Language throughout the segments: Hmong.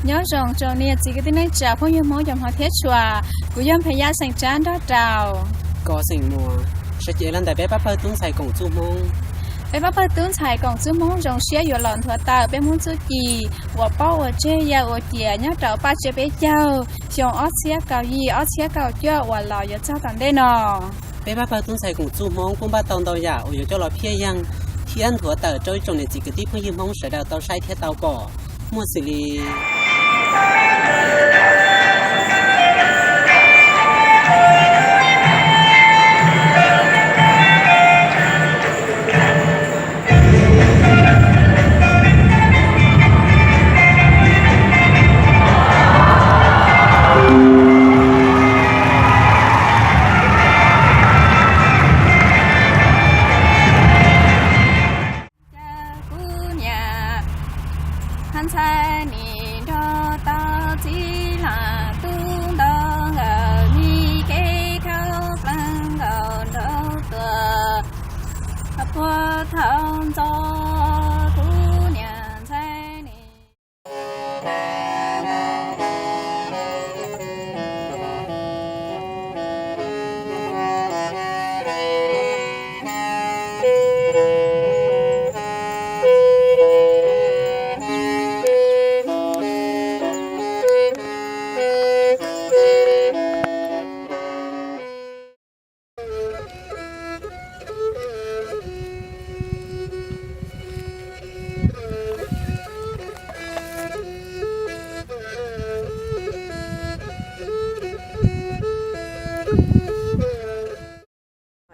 Nyob zoo tsoom niam txiv kwv tij neej tsa phooj ywg Hmoob cov hmov thiab tshua, kuv yog Nphev Yaj xeem Tsab nrog rau Kos xeem Muas, sawv cev los ntawm peb pab pawg tub ntxhais koom txuj Hmoob. Peb pab pawg tub ntxhais koom txuj Hmoob zoo siab yuav los nthuav tawm peb Hmoob txuj ci uas paub ua tseg yawg ua ciav nyob rau paj tsiab peb caug xyoo ob txhiab kaum yim ob txhiab kaum cuaj uas los yuav txog tom ntej no. Peb pab pawg tub ntxhais koom txuj Hmoob kuj npaj tau ntau yam uas yuav coj los phiaj yeeg thiab nthuav tawm rau ib tsoom niam txiv kwv tij phooj ywg Hmoob sawv daws tau saib thiab tau pom. Muaj xws li Cas kuv niam hab ntxhais nim nrog tau txiv lam tub nto nkawd mi kev khau plees nkaus nraug tuag puag thaum ntxov kuv niam ntxhais nim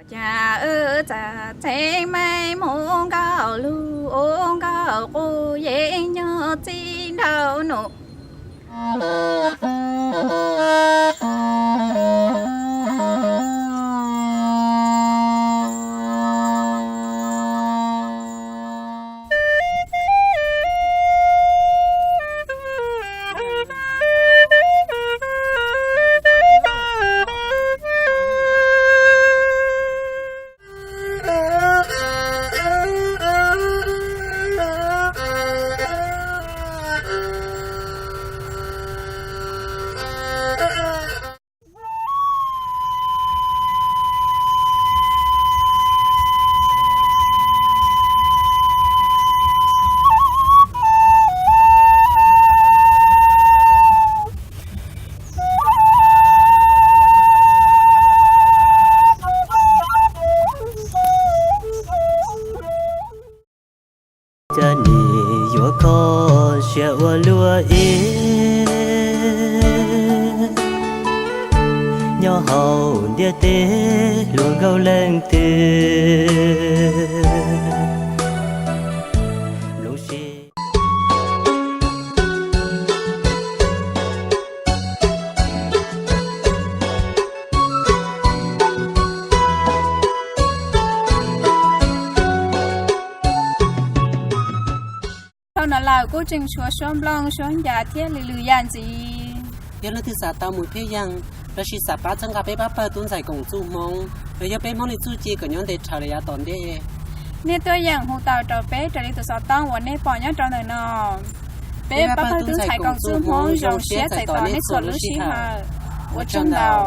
Cas wb txawm txheeb meej mus nkaus lug ua nkaus qus yeej nyuag txij nraug nus. Cas nim yuav kho siab ua luaj ib, nyob hauv ntiaj teb hluas nkauj leej twg lub siab. Dhau no lawm kuj tseem tshuav suab nplooj suab ncas thiab lwm lwm yam ntxiv. Yog leej twg xav tau mus phiaj yeeg lossis xav pab txhawb nqa peb pab pawg tub ntxhais koom txuj Hmoob los yog peb Hmoob li txuj ci kom nyob ntev dhawv li yav tom ntej, nej tuaj yeem hu tau rau peb raws li tus xov tooj uas nej pom nyob rau ntawm no. Peb pab pawg tub ntxhais koom txuj Hmoob zoo siab txais tos nej txhua lub sij hawm. Ua tsaug ntau.